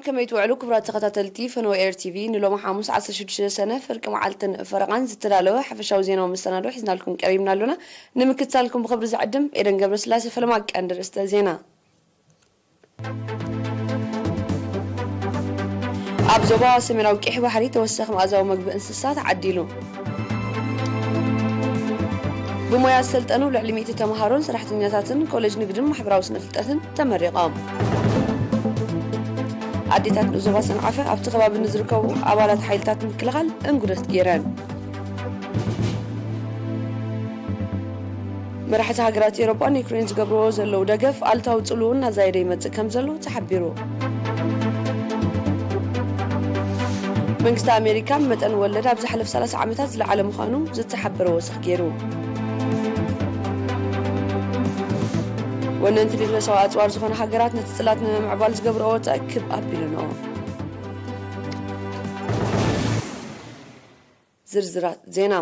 ከመይ ትውዕሉ ክቡራት ተኸታተልቲ ፈነወ ኤር ቲቪ? ንሎሚ ሓሙስ ዓሰርተ ሽዱሽተ ሰነ ፍርቂ መዓልትን ፈረቓን ዝተዳለወ ሓፈሻዊ ዜናዊ መሰናዶ ሒዝናልኩም ቀሪብና ኣሎና። ንምክትታልኩም ብኽብሪ ዝዕድም ኤደን ገብረስላሴ። ፈለማ ቀንዲ ርእስተ ዜና። ኣብ ዞባ ሰሜናዊ ቀይሕ ባሕሪ ተወሳኺ መኣዛዊ መግቢ እንስሳ ተዓዲሉ። ብሞያ ዝሰልጠኑ ልዕሊ ሚእቲ ተምሃሮን ሰራሕተኛታትን ኮሌጅ ንግድን ማሕበራዊ ስነ ፍልጠትን ተመሪቖም። ኣዴታት ንዞባ ሰንዓፈ ኣብቲ ከባቢ ንዝርከቡ ኣባላት ሓይልታት ምክልኻል እንጉደት ገይረን። መራሕቲ ሃገራት ኤውሮጳ ንዩክሬን ዝገብርዎ ዘለዉ ደገፍ ኣሉታዊ ጽልኡ እናዛየደ ይመጽእ ከም ዘሎ ተሓቢሩ። መንግስቲ ኣሜሪካ መጠን ወለድ ኣብ ዝሓለፈ ሰላሳ ዓመታት ዝለዓለ ምዃኑ ዝተሓበረ ወሰኽ ገይሩ። ወነንቲ ዲፕሎማስያዊ ኣጽዋር ዝኾነ ሃገራት ነቲ ጽላት ንምምዕባል ዝገብርኦ ወጻኢ ክብ ኣቢሉንኦ። ዝርዝራት ዜና።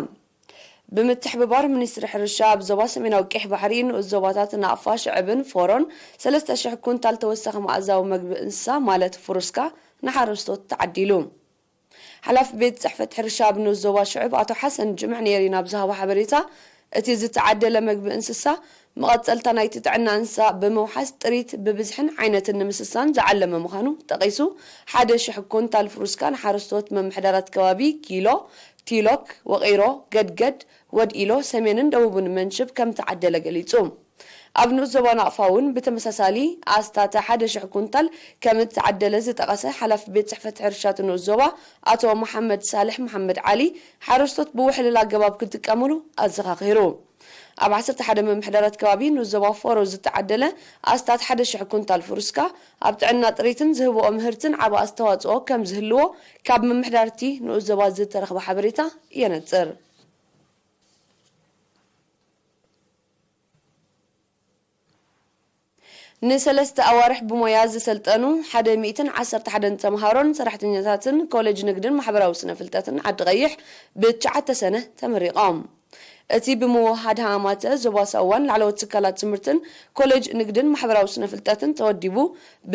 ብምትሕብባር ሚኒስትሪ ሕርሻ ኣብ ዞባ ሰሜናዊ ቀይሕ ባሕሪ ንኡስ ዞባታት ናቕፋ፣ ሽዕብን ፎሮን ሰለስተ ሽሕ ኩንታል ተወሳኺ መኣዛዊ መግቢ እንስሳ ማለት ፍሩስካ ንሓረስቶት ተዓዲሉ። ሓላፊ ቤት ጽሕፈት ሕርሻ ኣብ ንኡስ ዞባ ሽዕብ ኣቶ ሓሰን ጅምዕ ነይሪ ናብ ዝሃቦ ሓበሬታ፣ እቲ ዝተዓደለ መግቢ እንስሳ መቐጸልታ ናይቲ ጥዕና እንስሳ ብምውሓስ ጥሪት ብብዝሕን ዓይነትን ንምስሳን ዝዓለመ ምዃኑ ጠቒሱ፣ ሓደ ሽሕ ኩንታል ፍሩስካ ንሓረስቶት ምምሕዳራት ከባቢ ጊሎ፣ ቲሎክ፣ ወቒሮ፣ ገድገድ፣ ወድኢሎ፣ ሰሜንን ደቡብን መንሽብ ከም ተዓደለ ገሊጹ። ኣብ ንኡስ ዞባ ናቕፋ እውን ብተመሳሳሊ ኣስታት ሓደ ሽሕ ኩንታል ከም እተዓደለ ዝጠቐሰ ሓላፊ ቤት ጽሕፈት ሕርሻ እቲ ንኡስ ዞባ ኣቶ መሓመድ ሳልሕ መሓመድ ዓሊ፣ ሓረስቶት ብውሕልል ኣገባብ ክጥቀምሉ ኣዘኻኺሩ። ኣብ ዓሰርተ ሓደ ምምሕዳራት ከባቢ ንኡስ ዞባ ፎሮ ዝተዓደለ ኣስታት ሓደ ሽሕ ኩንታል ፍሩስካ ኣብ ጥዕና ጥሪትን ዝህብኦ ምህርትን ዓቢ ኣስተዋጽኦ ከም ዝህልዎ ካብ ምምሕዳርቲ ንኡስ ዞባ ዝተረኽበ ሓበሬታ የነጽር። ንሰለስተ ኣዋርሕ ብሞያ ዝሰልጠኑ ሓደ ሚእትን ዓሰርተ ሓደን ተምሃሮን ሰራሕተኛታትን ኮሌጅ ንግድን ማሕበራዊ ስነ ፍልጠትን ዓዲ ቀይሕ ብትሽዓተ ሰነ ተመሪቖም። እቲ ብምውሃድ ሃማተ ዞባ ሳዋን ላዕለዎት ትካላት ትምህርትን ኮሌጅ ንግድን ማሕበራዊ ስነ ፍልጠትን ተወዲቡ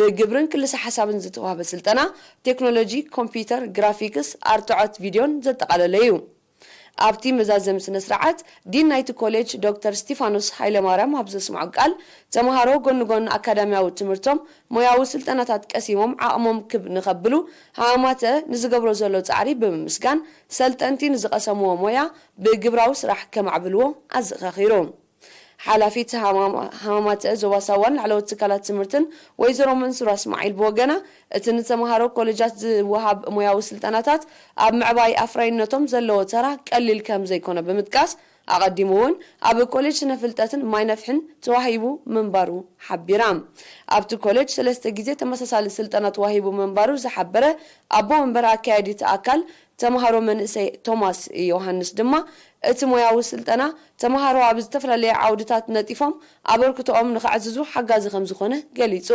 ብግብርን ክልሰ ሓሳብን ዝተዋህበ ስልጠና ቴክኖሎጂ፣ ኮምፒውተር፣ ግራፊክስ፣ ኣርትዖት ቪድዮን ዘጠቓለለ እዩ። ኣብቲ መዛዘሚ ስነ ስርዓት ዲን ናይቲ ኮሌጅ ዶክተር ስቲፋኖስ ሃይለማርያም ኣብ ዘስምዖ ቃል፣ ተምሃሮ ጎኒ ጎኒ ኣካዳሚያዊ ትምህርቶም ሞያዊ ስልጠናታት ቀሲሞም ዓቕሞም ክብ ንኸብሉ ሃማተ ንዝገብሮ ዘሎ ጻዕሪ ብምምስጋን፣ ሰልጠንቲ ንዝቐሰምዎ ሞያ ብግብራዊ ስራሕ ከማዕብልዎ ኣዘኻኺሩ። ሓላፊት ሃማማ-፣ ሃማማተ ዞባ ሳዋን ላዕለዎት ትካላት ትምህርትን ወይዘሮ መንሱራ እስማዒል ብወገና፣ እቲ ንተምሃሮ ኮሌጃት ዝወሃብ ሞያዊ ስልጠናታት ኣብ ምዕባይ ኣፍራይነቶም ዘለዎ ተራ ቀሊል ከም ዘይኮነ ብምጥቃስ፣ ኣቐዲሙ እውን ኣብ ኮሌጅ ስነ ፍልጠትን ማይ ነፍሕን ተዋሂቡ ምንባሩ ሓቢራ። ኣብቲ ኮሌጅ ሰለስተ ግዜ ተመሳሳሊ ስልጠና ተዋሂቡ ምንባሩ ዝሓበረ ኣቦ መንበር ኣካያዲት ኣካል ተምሃሮ መንእሰይ ቶማስ ዮሃንስ ድማ፣ እቲ ሞያዊ ስልጠና ተምሃሮ ኣብ ዝተፈላለየ ዓውድታት ነጢፎም ኣበርክቶኦም ንኸዕዝዙ ሓጋዚ ከም ዝኾነ ገሊጹ።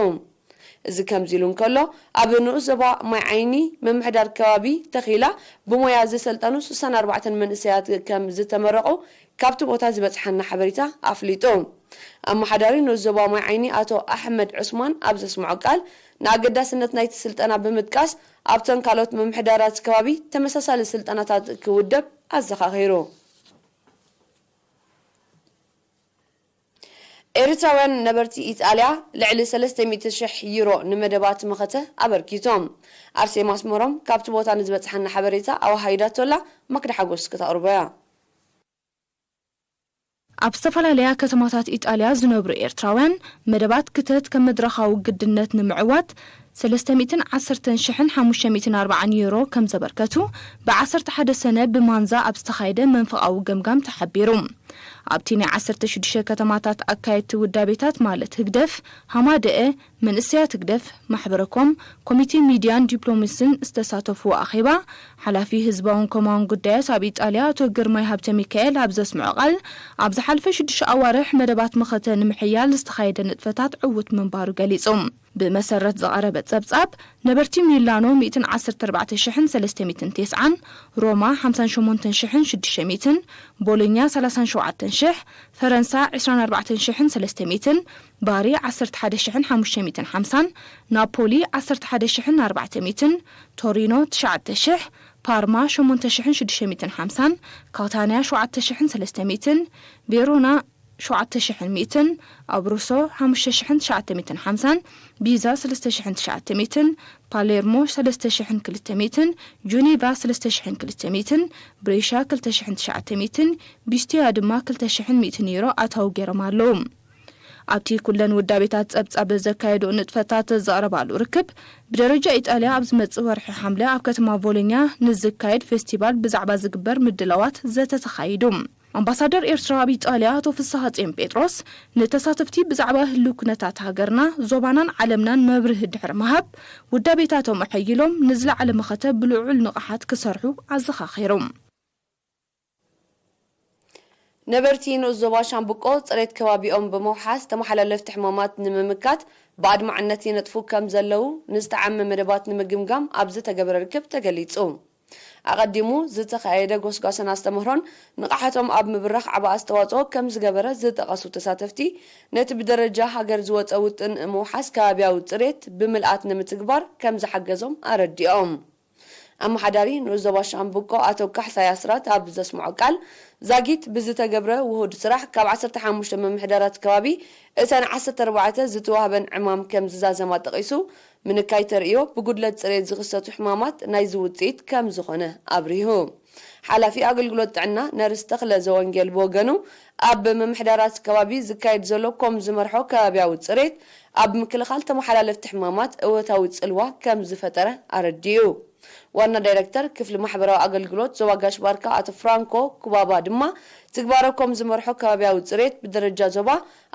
እዚ ከምዚ ኢሉ እንከሎ፣ ኣብ ንኡስ ዞባ ማይ ዓይኒ ምምሕዳር ከባቢ ተኺላ ብሞያ ዝሰልጠኑ ስሳን ኣርባዕተን መንእሰያት ከም ዝተመረቑ ካብቲ ቦታ ዝበጽሓና ሓበሬታ ኣፍሊጡ። ኣመሓዳሪ ንኡስ ዞባ ማይ ዓይኒ ኣቶ ኣሕመድ ዑስማን ኣብ ዘስምዖ ቃል፣ ንኣገዳስነት ናይቲ ስልጠና ብምጥቃስ፣ ኣብተን ካልኦት ምምሕዳራት ከባቢ ተመሳሳሊ ስልጠናታት ክውደብ ኣዘኻኺሩ። ኤርትራውያን ነበርቲ ኢጣልያ ልዕሊ ሰለስተ ሚእቲ ሽሕ ዩሮ ንመደባት መኸተ ኣበርኪቶም። ኣርሴማ ኣስመሮም ካብቲ ቦታ ንዝበጽሓና ሓበሬታ ኣወሃሂዳቶላ፣ ማክዳ ሓጎስ ክተቕርቦ እያ። ኣብ ዝተፈላለያ ከተማታት ኢጣልያ ዝነብሩ ኤርትራውያን መደባት ክተት ከም መድረኻዊ ግድነት ንምዕዋት ሰለስተ ሚእትን ዓሰርተን ሽሕን ሓሙሽተ ሚእትን ኣርባዓን ዩሮ ከም ዘበርከቱ ብዓሰርተ ሓደ ሰነ ብማንዛ ኣብ ዝተኻየደ መንፈቓዊ ገምጋም ተሓቢሩ። ኣብቲ ናይ ዓሰርተ ሽዱሽተ ከተማታት ኣካየድቲ ውዳቤታት ማለት ህግደፍ፣ ሃማደኤ፣ መንእሰያት ህግደፍ፣ ማሕበረኮም፣ ኮሚቴ ሚድያን ዲፕሎማስን ዝተሳተፍዎ ኣኼባ፣ ሓላፊ ህዝባውን ኮማውን ጉዳያት ኣብ ኢጣልያ ኣቶ ግርማይ ሃብተ ሚካኤል ኣብ ዘስምዖ ቃል፣ ኣብ ዝሓለፈ ሽዱሽተ ኣዋርሕ መደባት መኸተ ንምሕያል ዝተኻየደ ንጥፈታት ዕዉት ምንባሩ ገሊጹ። ብመሰረት ዝቐረበ ጸብጻብ፣ ነበርቲ ሚላኖ ሚእትን ዓሰርተ ኣርባዕተ ሽሕን ሰለስተ ሚእትን ተስዓን፣ ሮማ ሓምሳን ሸሞንተን ሽሕን ሽዱሽተ ሚእትን፣ ቦሎኛ ሰላሳን ሸውዓተን ሽሕ፣ ፈረንሳ ዕስራን ኣርባዕተን ሽሕን ሰለስተ ሚእትን፣ ባሪ ዓሰርተ ሓደ ሽሕን ሓሙሽተ ሚእትን ሓምሳን፣ ናፖሊ ዓሰርተ ሓደ ሽሕን ኣርባዕተ ሚእትን፣ ቶሪኖ ትሽዓተ ሽሕ፣ ፓርማ ሸሞንተ ሽሕን ሽዱሽተ ሚእትን ሓምሳን፣ ካታንያ ሸውዓተ ሽሕን ሰለስተ ሚእትን፣ ቬሮና ሸውዓተ ሽሕን ሚእትን፣ ኣብሩሶ ሓሙሽተ ሽሕን ትሽዓተ ሚእትን ሓምሳን፣ ቢዛ ሰለስተ ሽሕን ትሽዓተ ሚእትን፣ ፓሌርሞ ሰለስተ ሽሕን ክልተ ሚእትን፣ ጁኔቫ ሰለስተ ሽሕን ክልተ ሚእትን፣ ብሬሻ ክልተ ሽሕን ትሽዓተ ሚእትን፣ ቢስቲያ ድማ ክልተ ሽሕን ሚእትን ዩሮ ኣታዊ ገይሮም ኣለዉ። ኣብቲ ኩለን ውዳቤታት ጸብጻብ ዘካየዱ ንጥፈታት ዘቕረባሉ ርክብ፣ ብደረጃ ኢጣልያ ኣብ ዝመጽእ ወርሒ ሓምለ ኣብ ከተማ ቦሎኛ ንዝካየድ ፌስቲቫል ብዛዕባ ዝግበር ምድላዋት ዘተ ተኻይዱ። ኣምባሳደር ኤርትራ ኣብ ኢጣልያ ኣቶ ፍስሃጽዮን ጴጥሮስ፣ ንተሳተፍቲ ብዛዕባ ህልው ኩነታት ሃገርና፣ ዞባናን ዓለምናን መብርሂ ድሕሪ ምሃብ፣ ውዳቤታቶም ኣሐይሎም ንዝለዓለ መኸተ ብልዑል ንቕሓት ክሰርሑ ኣዘኻኺሮም። ነበርቲ ንኡስ ዞባ ሻምብቆ ጽሬት ከባቢኦም ብምውሓስ ተመሓላለፍቲ ሕማማት ንምምካት ብኣድማዕነት ይነጥፉ ከም ዘለዉ ንዝተዓመ መደባት ንምግምጋም ኣብ ዝተገበረ ርክብ ተገሊጹ። ኣቐዲሙ ዝተኻየደ ጎስጓስን ኣስተምህሮን ንቕሓቶም ኣብ ምብራኽ ዓቢ ኣስተዋጽኦ ከም ዝገበረ ዝጠቐሱ ተሳተፍቲ፣ ነቲ ብደረጃ ሃገር ዝወጸ ውጥን ምውሓስ ከባብያዊ ጽሬት ብምልኣት ንምትግባር ከም ዝሓገዞም ኣረዲኦም። ኣመሓዳሪ ንኡስ ዞባ ሻምብቆ ኣቶ ካሕሳይ ኣስራት ኣብ ዘስምዖ ቃል፣ ዛጊት ብዝተገብረ ውሁድ ስራሕ ካብ ዓሰርተ ሓሙሽተ ምምሕዳራት ከባቢ እተን ዓሰርተ ኣርባዕተ ዝተዋህበን ዕማም ከም ዝዛዘማ ጠቒሱ፣ ምንካይ ተርእዮ ብጉድለት ጽሬት ዝኽሰቱ ሕማማት ናይዚ ውጽኢት ከም ዝኾነ ኣብሪሁ። ሓላፊ ኣገልግሎት ጥዕና ነርስ ተኽለ ዘወንጌል ብወገኑ፣ ኣብ ምምሕዳራት ከባቢ ዝካየድ ዘሎ ኮም ዝመርሖ ከባብያዊ ጽሬት ኣብ ምክልኻል ተመሓላለፍቲ ሕማማት እወታዊ ጽልዋ ከም ዝፈጠረ ኣረዲኡ። ዋና ዳይረክተር ክፍሊ ማሕበራዊ ኣገልግሎት ዞባ ጋሽ ባርካ ኣቶ ፍራንኮ ኩባባ ድማ፣ ትግባረ ኮም ዝመርሖ ከባብያዊ ጽሬት ብደረጃ ዞባ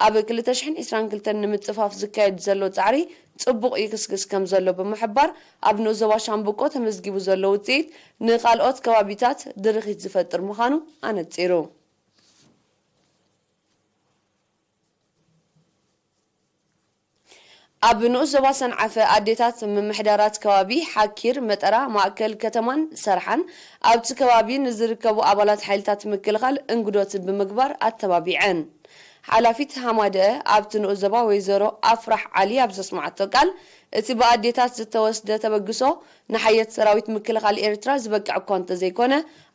ኣብ ክልተ ሽሕን ዕስራን ክልተን ንምጽፋፍ ዝካየድ ዘሎ ጻዕሪ ጽቡቕ ይክስክስ ከም ዘሎ ብምሕባር፣ ኣብ ንኡስ ዞባ ሻምብቆ ተመዝጊቡ ዘሎ ውጽኢት ንኻልኦት ከባቢታት ድርኺት ዝፈጥር ምዃኑ ኣነጺሩ። ኣብ ንኡስ ዞባ ሰንዓፈ ኣዴታት ምምሕዳራት ከባቢ ሓኪር፣ መጠራ፣ ማእከል ከተማን ሰርሓን ኣብቲ ከባቢ ንዝርከቡ ኣባላት ሓይልታት ምክልኻል እንግዶት ብምግባር ኣተባቢዐን። ሓላፊት ሃማደአ ኣብቲ ንኡስ ዞባ ወይዘሮ ኣፍራሕ ዓሊ ኣብ ዘስምዓቶ ቃል፣ እቲ ብኣዴታት ዝተወስደ ተበግሶ ንሓየት ሰራዊት ምክልኻል ኤርትራ ዝበቅዕ እኳ እንተዘይኮነ፣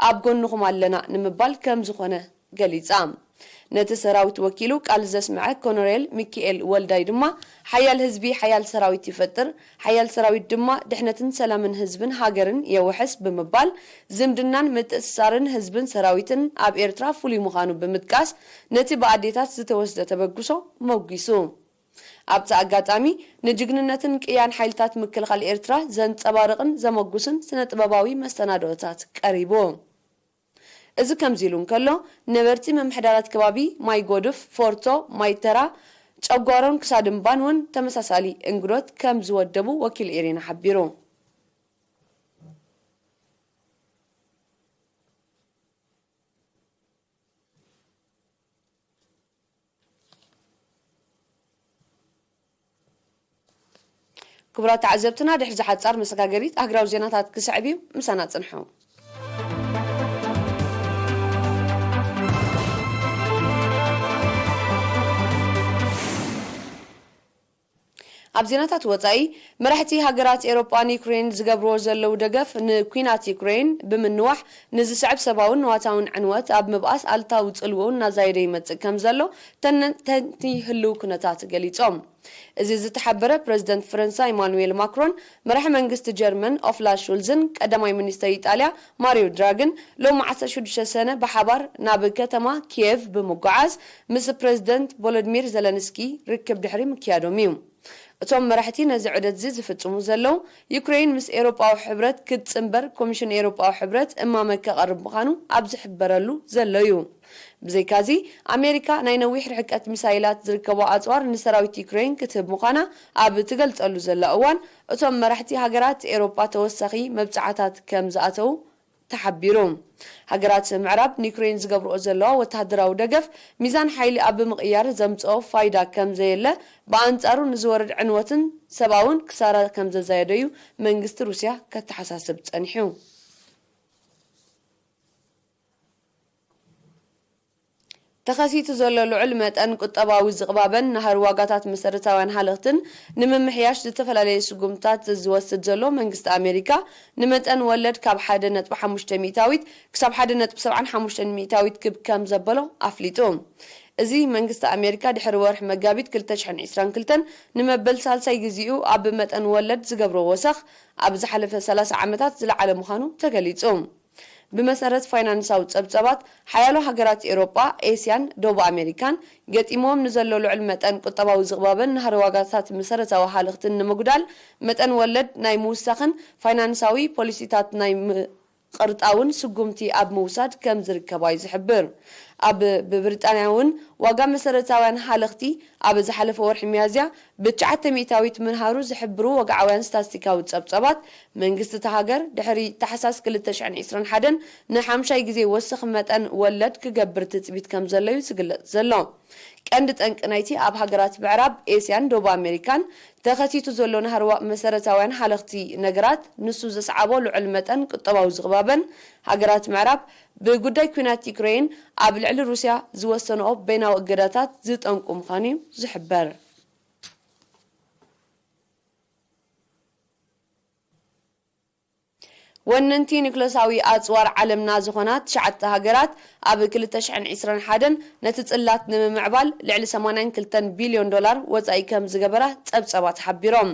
ኣብ ጎንኹም ኣለና ንምባል ከም ዝኾነ ገሊጻ። ነቲ ሰራዊት ወኪሉ ቃል ዘስምዐ ኮሎኔል ሚኪኤል ወልዳይ ድማ፣ ሓያል ህዝቢ፣ ሓያል ሰራዊት ይፈጥር፣ ሓያል ሰራዊት ድማ ድሕነትን ሰላምን ህዝብን ሃገርን የውሕስ ብምባል፣ ዝምድናን ምትእስሳርን ህዝብን ሰራዊትን ኣብ ኤርትራ ፍሉይ ምዃኑ ብምጥቃስ፣ ነቲ ብኣዴታት ዝተወስደ ተበግሶ መጒሱ። ኣብቲ ኣጋጣሚ፣ ንጅግንነትን ቅያን ሓይልታት ምክልኻል ኤርትራ ዘንጸባርቕን ዘመጉስን ስነ-ጥበባዊ መሰናድኦታት ቀሪቡ። እዚ ከምዚ ኢሉ እንከሎ፣ ነበርቲ ምምሕዳራት ከባቢ ማይ ጎድፍ፣ ፎርቶ፣ ማይ ተራ፣ ጨጓሮን ክሳድምባን እውን ተመሳሳሊ እንግዶት ከም ዝወደቡ ወኪል ኤሪና ሓቢሩ። ክቡራት ተዓዘብትና፣ ድሕሪ ዝሓጻር መሰጋገሪት ኣህግራዊ ዜናታት ክስዕብ እዩ። ምሳና ጽንሑ። ኣብ ዜናታት ወጻኢ፣ መራሕቲ ሃገራት ኤሮጳ ንዩክሬን ዝገብርዎ ዘለዉ ደገፍ ንኲናት ዩክሬን ብምንዋሕ፣ ንዝስዕብ ሰብኣውን ንዋታውን ዕንወት ኣብ ምብኣስ ኣሉታዊ ጽልውኡ እናዛየደ ይመጽእ ከም ዘሎ ተንተንቲ ህልው ኩነታት ገሊጾም። እዚ ዝተሓበረ ፕረዚደንት ፈረንሳ ኢማኑኤል ማክሮን፣ መራሒ መንግስቲ ጀርመን ኦፍላ ሹልዝን ቀዳማይ ሚኒስተር ኢጣልያ ማሪዮ ድራግን ሎሚ ዓሰርተ ሽዱሽተ ሰነ ብሓባር ናብ ከተማ ኪየቭ ብምጉዓዝ ምስ ፕረዚደንት ቮሎዲሚር ዘለንስኪ ርክብ ድሕሪ ምክያዶም እዩ። እቶም መራሕቲ ነዚ ዑደት'ዚ ዝፍጽሙ ዘለዉ፣ ዩክረይን ምስ ኤውሮጳዊ ሕብረት ክትጽንበር ኮሚሽን ኤውሮጳዊ ሕብረት እማመ ከቕርብ ምዃኑ ኣብ ዝሕበረሉ ዘሎ እዩ። ብዘይካዚ፣ ኣሜሪካ ናይ ነዊሕ ርሕቀት ሚሳይላት ዝርከቦ ኣጽዋር ንሰራዊት ዩክረይን ክትህብ ምዃና ኣብ ትገልጸሉ ዘላ እዋን፣ እቶም መራሕቲ ሃገራት ኤውሮጳ ተወሳኺ መብጽዓታት ከም ዝኣተዉ ተሓቢሩ። ሃገራት ምዕራብ ንዩክሬን ዝገብርኦ ዘለዋ ወተሃደራዊ ደገፍ፣ ሚዛን ሓይሊ ኣብ ምቕያር ዘምጽኦ ፋይዳ ከም ዘየለ፣ ብኣንጻሩ ንዝወርድ ዕንወትን ሰብኣውን ክሳራ ከም ዘዛየደዩ መንግስቲ ሩስያ ከተሓሳስብ ጸኒሑ። ተኸሲቱ ዘሎ ልዑል መጠን ቁጠባዊ ዝቕባበን ናህሪ ዋጋታት መሰረታውያን ሃለኽትን ንምምሕያሽ ዝተፈላለዩ ስጉምታት ዝወስድ ዘሎ መንግስቲ ኣሜሪካ፣ ንመጠን ወለድ ካብ ሓደ ነጥቢ ሓሙሽተ ሚእታዊት ክሳብ ሓደ ነጥቢ ሰብዓን ሓሙሽተን ሚእታዊት ክብ ከም ዘበሎ ኣፍሊጡ። እዚ መንግስቲ ኣሜሪካ ድሕሪ ወርሒ መጋቢት ክልተ ሽሕን ዕስራን ክልተን ንመበል ሳልሳይ ግዜኡ ኣብ መጠን ወለድ ዝገብሮ ወሰኽ፣ ኣብ ዝሓለፈ ሰላሳ ዓመታት ዝለዓለ ምዃኑ ተገሊጹ። ብመሰረት ፋይናንሳዊ ጸብጸባት፣ ሓያሎ ሃገራት ኤውሮጳ፣ ኤስያን ደቡብ ኣሜሪካን ገጢሞም ንዘሎ ልዑል መጠን ቁጠባዊ ዝቕባበን ናህሪ ዋጋታት መሰረታዊ ሃለኽትን ንምጉዳል፣ መጠን ወለድ ናይ ምውሳኽን ፋይናንሳዊ ፖሊሲታት ናይ ምቕርጣውን ስጉምቲ ኣብ ምውሳድ ከም ዝርከባ እዩ ዝሕብር። ኣብ ብብሪጣንያ እውን ዋጋ መሰረታውያን ሃለኽቲ ኣብ ዝሓለፈ ወርሒ ሚያዝያ ብትሽዓተ ሚእታዊት ምንሃሩ ዝሕብሩ ወግዓውያን ስታትስቲካዊ ጸብጸባት፣ መንግስቲ እታ ሃገር ድሕሪ ታሕሳስ ክልተ ሽሕን ዕስራን ሓደን ንሓምሻይ ግዜ ወሰኽ መጠን ወለድ ክገብር ትጽቢት ከም ዘሎ እዩ ዝግለጽ ዘሎ። ቀንዲ ጠንቂ ናይቲ ኣብ ሃገራት ምዕራብ ኤስያን ደቡብ ኣሜሪካን ተኸሲቱ ዘሎ ናህሪ ዋ-፣ መሰረታውያን ሃለኽቲ ነገራት፣ ንሱ ዘስዓቦ ልዑል መጠን ቁጠባዊ ዝቕባበን፣ ሃገራት ምዕራብ ብጉዳይ ኲናት ዩክሬን ኣብ ልዕሊ ሩስያ ዝወሰንኦ በይናዊ እገዳታት ዝጠንቁ ምዃኑ እዩ ዝሕበር። ወነንቲ ኒክለሳዊ ኣጽዋር ዓለምና ዝኾና ትሽዓተ ሃገራት፣ ኣብ ክልተ ሽሕን ዕስራን ሓደን ነቲ ጽላት ንምምዕባል ልዕሊ ሰማንያን ክልተን ቢልዮን ዶላር ወጻኢ ከም ዝገበራ ጸብጸባት ሓቢሮም።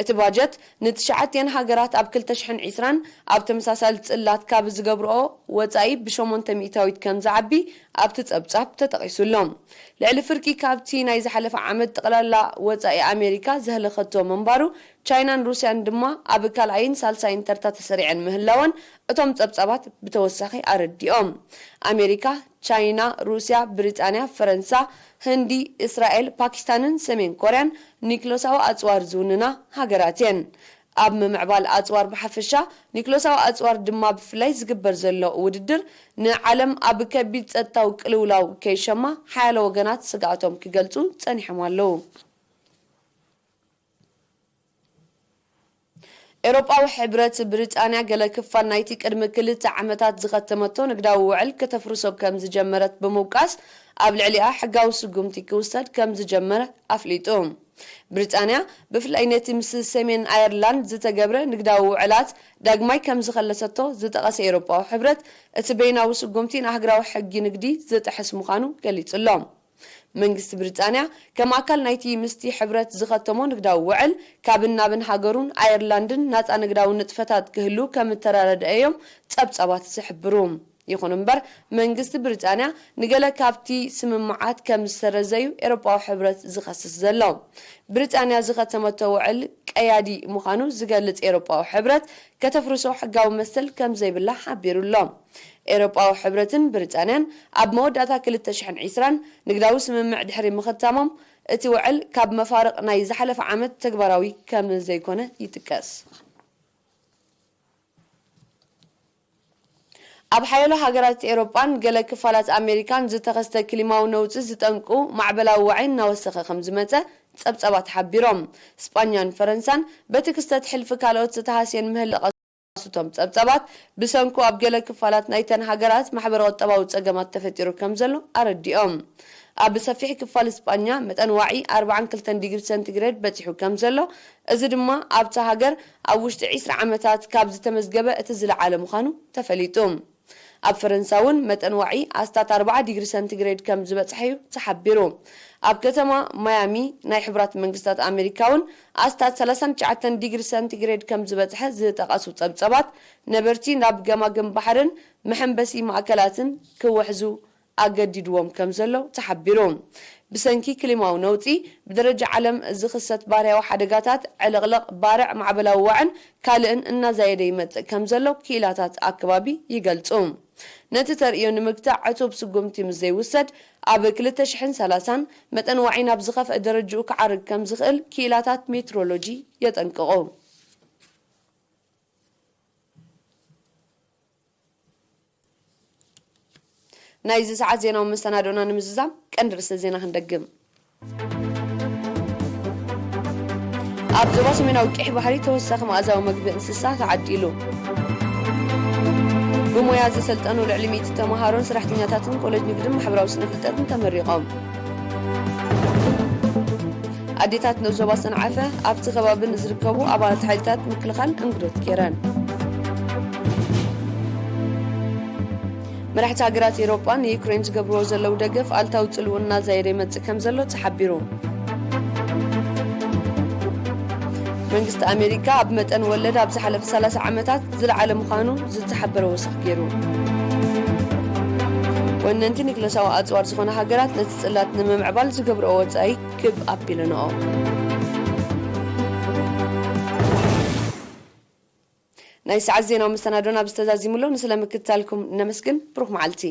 እቲ ባጀት ንትሽዓቲኤን ሃገራት ኣብ ክልተ ሽሕን ዕስራን ኣብ ተመሳሳሊ ጽላት ካብ ዝገብርኦ ወጻኢ ብሸሞንተ ሚእታዊት ከም ዝዓቢ ኣብቲ ጸብጻብ ተጠቒሱ ኣሎ። ልዕሊ ፍርቂ ካብቲ ናይ ዝሓለፈ ዓመት ጠቕላላ ወጻኢ ኣሜሪካ ዘህለኸቶ ምንባሩ፣ ቻይናን ሩስያን ድማ ኣብ ካልኣይን ሳልሳይን ተርታ ተሰሪዐን ምህላወን እቶም ጸብጻባት ብተወሳኺ ኣረዲኦም። ኣሜሪካ፣ ቻይና፣ ሩስያ፣ ብሪጣንያ፣ ፈረንሳ፣ ህንዲ፣ እስራኤል፣ ፓኪስታንን ሰሜን ኮርያን ኒክሎሳዊ ኣጽዋር ዝውንና ሃገራት እየን። ኣብ ምምዕባል ኣጽዋር ብሓፈሻ፣ ኒክሎሳዊ ኣጽዋር ድማ ብፍላይ ዝግበር ዘሎ ውድድር፣ ንዓለም ኣብ ከቢድ ጸጥታዊ ቅልውላው ከይሸማ ሓያሎ ወገናት ስግኣቶም ክገልጹ ጸኒሖም ኣለዉ። ኤውሮጳዊ ሕብረት፣ ብሪጣንያ ገለ ክፋል ናይቲ ቅድሚ ክልተ ዓመታት ዝኸተመቶ ንግዳዊ ውዕል ከተፍርሶ ከም ዝጀመረት ብምውቃስ፣ ኣብ ልዕሊኣ ሕጋዊ ስጉምቲ ክውሰድ ከም ዝጀመረ ኣፍሊጡ። ብሪጣንያ፣ ብፍላይ ነቲ ምስ ሰሜን ኣየርላንድ ዝተገብረ ንግዳዊ ውዕላት ዳግማይ ከም ዝኸለሰቶ ዝጠቐሰ ኤውሮጳዊ ሕብረት፣ እቲ በይናዊ ስጉምቲ ንኣህጉራዊ ሕጊ ንግዲ ዝጥሕስ ምዃኑ ገሊጹ ኣሎ። መንግስቲ ብሪጣንያ፣ ከም ኣካል ናይቲ ምስቲ ሕብረት ዝኸተሞ ንግዳዊ ውዕል፣ ካብን ናብን ሃገሩን ኣየርላንድን ናጻ ንግዳዊ ንጥፈታት ክህሉ ከም እተራረደአ እዮም ጸብጻባት ዝሕብሩ። ይኹን እምበር፣ መንግስቲ ብሪጣንያ ንገለ ካብቲ ስምምዓት ከም ዝሰረዘዩ ኤውሮጳዊ ሕብረት ዝኸስስ ዘሎ። ብሪጣንያ ዝኸተመቶ ውዕል ቀያዲ ምዃኑ ዝገልጽ ኤውሮጳዊ ሕብረት፣ ከተፍርሶ ሕጋዊ መሰል ከም ዘይብላ ሓቢሩ ኣሎ። ኤውሮጳዊ ሕብረትን ብሪጣንያን ኣብ መወዳእታ ክልተ ሽሕን ዕስራን ንግዳዊ ስምምዕ ድሕሪ ምኽታሞም፣ እቲ ውዕል ካብ መፋርቕ ናይ ዝሓለፈ ዓመት ተግባራዊ ከም ዘይኮነ ይጥቀስ። ኣብ ሓያሎ ሃገራት ኤውሮጳን ገለ ክፋላት ኣሜሪካን ዝተኸስተ ክሊማዊ ነውጺ ዝጠንቁ ማዕበላዊ ዋዒ እናወሰኸ ከም ዝመጸ ጸብጻባት ሓቢሮም። ስጳኛን ፈረንሳን በቲ ክስተት ሕልፊ ካልኦት ዝተሃስየን ምህላው ዝጠቐሱ እቶም ጸብጻባት፣ ብሰንኩ ኣብ ገለ ክፋላት ናይተን ሃገራት ማሕበረ-ቁጠባዊ ጸገማት ተፈጢሩ ከም ዘሎ ኣረዲኦም። ኣብ ሰፊሕ ክፋል ስጳኛ መጠን ዋዒ ኣርባዓን ክልተን ዲግሪ ሰንቲግሬድ በጺሑ ከም ዘሎ፣ እዚ ድማ ኣብታ ሃገር ኣብ ውሽጢ ዕስራ ዓመታት ካብ ዝተመዝገበ እቲ ዝለዓለ ምዃኑ ተፈሊጡ። ኣብ ፈረንሳ እውን መጠን ዋዒ ኣስታት ኣርባዓ ዲግሪ ሰንቲግሬድ ከም ዝበጽሐ እዩ ተሓቢሩ። ኣብ ከተማ ማያሚ ናይ ሕቡራት መንግስታት ኣሜሪካ እውን ኣስታት ሰላሳን ትሽዓተን ዲግሪ ሰንቲግሬድ ከም ዝበጽሐ ዝጠቐሱ ጸብጸባት፣ ነበርቲ ናብ ገማግም ባሕርን መሐንበሲ ማእከላትን ክውሕዙ ኣገዲድዎም ከም ዘሎ ተሓቢሩ። ብሰንኪ ክሊማዊ ነውጺ፣ ብደረጃ ዓለም ዝኽሰት ባህርያዊ ሓደጋታት፣ ዕልቕልቕ ባርዕ፣ ማዕበላዊ ዋዕን ካልእን እናዛየደ ይመጽእ ከም ዘሎ ክኢላታት ኣከባቢ ይገልጹ። ነቲ ተርእዮ ንምግታእ ዕቱብ ስጉምቲ ምስ ዘይውሰድ፣ ኣብ ክልተ ሽሕን ሰላሳን መጠን ዋዒ ናብ ዝኸፍአ ደረጃኡ ክዓርግ ከም ዝኽእል ክኢላታት ሜትሮሎጂ የጠንቅቑ። ናይዚ ሰዓት ዜናዊ መሰናዶና ንምዝዛም ቀንዲ ርእሰ ዜና ክንደግም። ኣብ ዞባ ሰሜናዊ ቀይሕ ባሕሪ ተወሳኺ መኣዛዊ መግቢ እንስሳ ተዓዲሉ። ብሞያ ዘሰልጠኑ ልዕሊ ሚእቲ ተምሃሮን ሰራሕተኛታትን ኮሌጅ ንግድን ማሕበራዊ ስነ ፍልጠትን ተመሪቖም። ኣዴታት ንኡስ ዞባ ሰንዓፈ ኣብቲ ከባቢ ንዝርከቡ ኣባላት ሓይልታት ምክልኻል እንግዶት ገይረን። መራሕቲ ሃገራት ኤውሮጳ ንዩክሬን ዝገብርዎ ዘለዉ ደገፍ ኣልታዊ ጽልኡ እናዛየደ ይመጽእ ከም ዘሎ ተሓቢሩ። መንግስቲ ኣሜሪካ ኣብ መጠን ወለድ ኣብ ዝሓለፈ ሰላሳ ዓመታት ዝለዓለ ምዃኑ ዝተሓበረ ወሰኽ ገይሩ። ወነንቲ ኒክለሳዊ ኣጽዋር ዝኾነ ሃገራት ነቲ ጽላት ንምምዕባል ዝገብርኦ ወጻኢ ክብ ኣቢለንኦ። ናይ ሰዓት ዜናዊ መሰናዶና ብዝተዛዚሙሎ ንስለ ምክትታልኩም ነመስግን። ብሩኽ መዓልቲ።